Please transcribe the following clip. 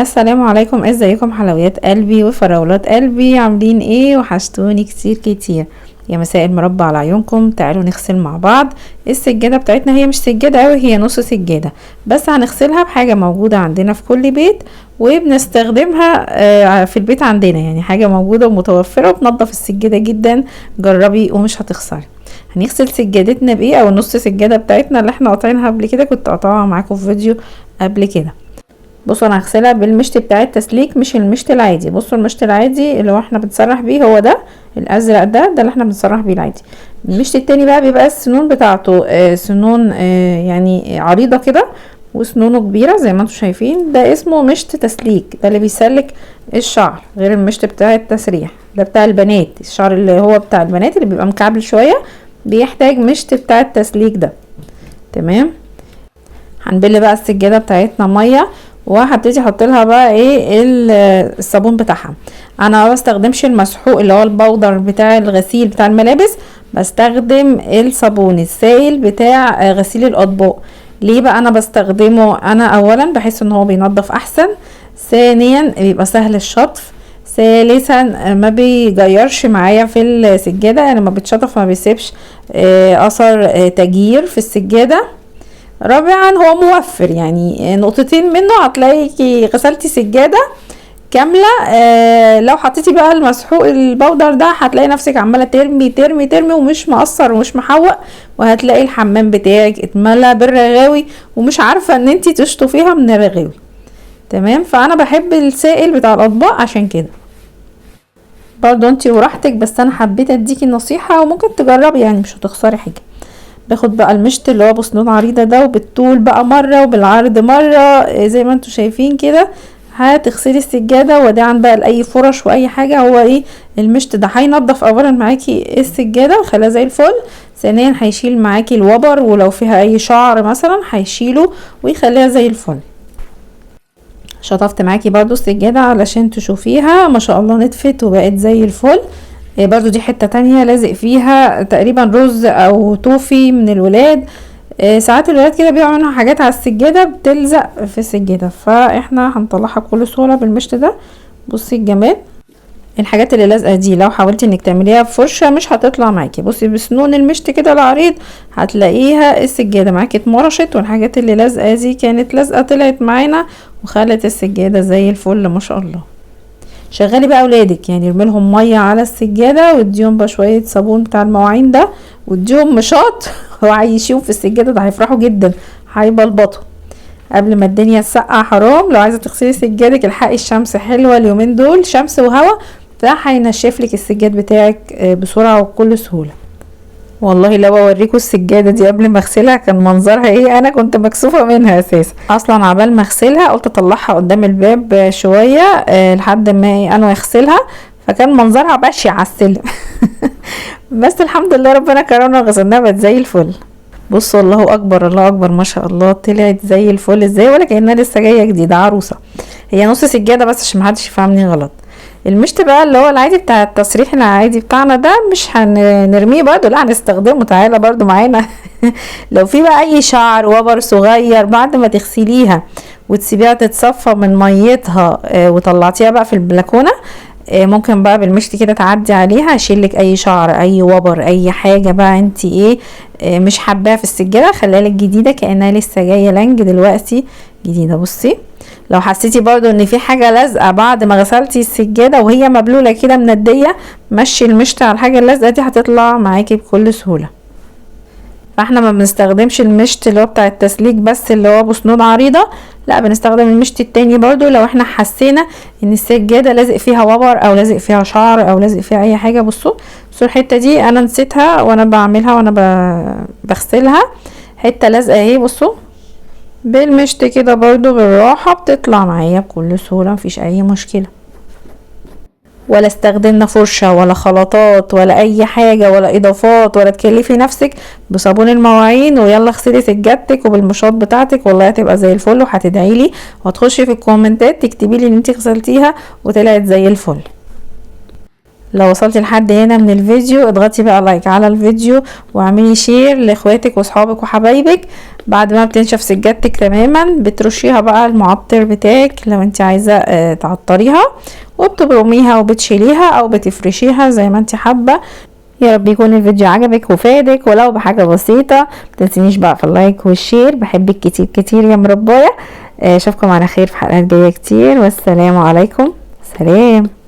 السلام عليكم، ازيكم حلويات قلبي وفراولات قلبي؟ عاملين ايه؟ وحشتوني كتير كتير. يا مساء المربى على عيونكم. تعالوا نغسل مع بعض السجادة بتاعتنا. هي مش سجادة قوي، هي نص سجادة بس. هنغسلها بحاجة موجودة عندنا في كل بيت وبنستخدمها في البيت عندنا، يعني حاجة موجودة ومتوفرة وبتنظف السجادة جدا. جربي ومش هتخسري. هنغسل سجادتنا بايه؟ او نص سجادة بتاعتنا اللي احنا قاطعينها قبل كده، كنت قاطعاها معاكم في فيديو قبل كده. بصوا انا هغسلها بالمشط بتاع التسليك، مش المشط العادي. بصوا المشط العادي اللي هو احنا بنسرح بيه هو ده الازرق ده اللي احنا بنسرح بيه العادي. المشط التاني بقى بيبقى السنون بتاعته سنون يعني عريضة كده وسنونه كبيرة زي ما انتم شايفين. ده اسمه مشط تسليك، ده اللي بيسلك الشعر، غير المشط بتاع التسريح ده بتاع البنات. الشعر اللي هو بتاع البنات اللي بيبقى مكعبل شوية بيحتاج مشط بتاع التسليك ده. تمام. هنبل بقى السجادة بتاعتنا مية، وهبتدي احط لها بقى ايه الصابون بتاعها. انا ما بستخدمش المسحوق اللي هو البودر بتاع الغسيل بتاع الملابس، بستخدم الصابون السائل بتاع غسيل الاطباق. ليه بقى انا بستخدمه؟ انا اولا بحس ان هو بينظف احسن، ثانيا بيبقى سهل الشطف، ثالثا ما بيجيرش معايا في السجادة، يعني ما بتشطف ما بيسيبش اثر تجير في السجادة. رابعا هو موفر، يعني نقطتين منه هتلاقيكي غسلتي سجادة كاملة. لو حطيتي بقى المسحوق البودر ده هتلاقي نفسك عمالة ترمي ترمي ترمي ومش مقصر ومش محوق، وهتلاقي الحمام بتاعك اتملى بالرغاوي ومش عارفة ان انتي تشطفيها من الرغاوي. تمام. فانا بحب السائل بتاع الاطباق عشان كده. برضو انتي وراحتك، بس انا حبيت اديكي النصيحة وممكن تجربي، يعني مش هتخسري حاجة. باخد بقى المشط اللي هو بسنون عريضة ده، وبالطول بقى مرة وبالعرض مرة زي ما انتوا شايفين كده. هتغسلي السجادة وداعا بقى لأي فرش وأي حاجة. هو ايه المشط ده؟ هينضف أولا معاكي السجادة ويخليها زي الفل، ثانيا هيشيل معاكي الوبر ولو فيها أي شعر مثلا هيشيله ويخليها زي الفل. شطفت معاكي برضو السجادة علشان تشوفيها، ما شاء الله نطفت وبقت زي الفل. برضو دي حتة تانية لازق فيها تقريبا رز او توفي من الولاد. ساعات الولاد كده بيقعوا منها حاجات على السجادة بتلزق في السجادة، فاحنا هنطلعها بكل سهولة بالمشط ده. بصي الجمال، الحاجات اللي لازقة دي لو حاولتي انك تعمليها بفرشة مش هتطلع معاكي. بصي بسنون المشط كده العريض هتلاقيها السجادة معاكي اتمرشت، والحاجات اللي لازقة دي كانت لازقة طلعت معانا وخلت السجادة زي الفل ما شاء الله. شغلي بقى اولادك، يعني ارمي لهم مية على السجادة واديهم بقى شوية صابون بتاع المواعين ده واديهم مشاط وعيشيهم في السجادة، ده هيفرحوا جدا، هيبلبطوا قبل ما الدنيا تسقع. حرام. لو عايزه تغسلي سجادك الحقي، الشمس حلوة اليومين دول، شمس وهوا، ده هينشف لك السجاد بتاعك بسرعة وبكل سهولة. والله لو اوريكم السجادة دي قبل ما اغسلها كان منظرها ايه، انا كنت مكسوفه منها اساسا. اصلا عبال ما اغسلها قلت اطلعها قدام الباب شوية لحد ما انا اغسلها، فكان منظرها بشع على السلم. بس الحمد لله ربنا كرمنا وغسلناها بقت زي الفل. بصوا الله اكبر الله اكبر ما شاء الله، طلعت زي الفل ازاي ولا كانها لسه جاية جديدة عروسه. هي نص سجادة بس عشان محدش يفهمني غلط. المشط بقى اللي هو العادي بتاع التسريح العادي بتاعنا ده مش هنرميه برضو، لا هنستخدمه، تعالى برضو معانا. لو في بقى اي شعر وبر صغير بعد ما تغسليها وتسيبيها تتصفى من ميتها وطلعتيها بقى في البلكونه، ممكن بقى بالمشط كده تعدي عليها، يشيلك اي شعر اي وبر اي حاجة بقى انت ايه مش حباها في السجادة، خليها لك جديدة كانها لسه جاية لانج دلوقتي جديدة. بصي لو حسيتي برضو ان في حاجة لازقه بعد ما غسلتي السجادة وهي مبلوله كده منديه، مشي المشط على الحاجة اللازقه دي هتطلع معاكي بكل سهولة. فاحنا ما بنستخدمش المشط اللي هو بتاع التسليك بس اللي هو بسنون عريضة، لا بنستخدم المشط التاني برضو لو احنا حسينا ان السجادة لازق فيها وبر او لازق فيها شعر او لازق فيها اي حاجة. بصوا الحتة دي انا نسيتها وانا بعملها وانا بغسلها، حتة لازقه اهي. بصوا بالمشط كده برضو بالراحة بتطلع معايا بكل سهولة، مفيش اي مشكلة. ولا استخدمنا فرشة ولا خلطات ولا اي حاجة ولا اضافات، ولا تكلفي نفسك بصابون المواعين ويلا اغسلي سجادتك وبالمشاط بتاعتك، والله هتبقى زي الفل وهتدعي لي وهتخشي في الكومنتات تكتبي لي ان انتي غسلتيها وطلعت زي الفل. لو وصلتي لحد هنا من الفيديو اضغطي بقى like على الفيديو، واعملي share لاخواتك واصحابك وحبايبك. بعد ما بتنشف سجادتك تماما بترشيها بقى المعطر بتاعك لو انت عايزه تعطريها، وبتبرميها وبتشيليها او بتفرشيها زي ما انت حابة. يا رب يكون الفيديو عجبك وفادك ولو بحاجة بسيطة. متنسينيش بقى في ال like وال share. بحبك كتير كتير يا مربايه. اشوفكم على خير في حلقات جاية كتير، والسلام عليكم. سلام.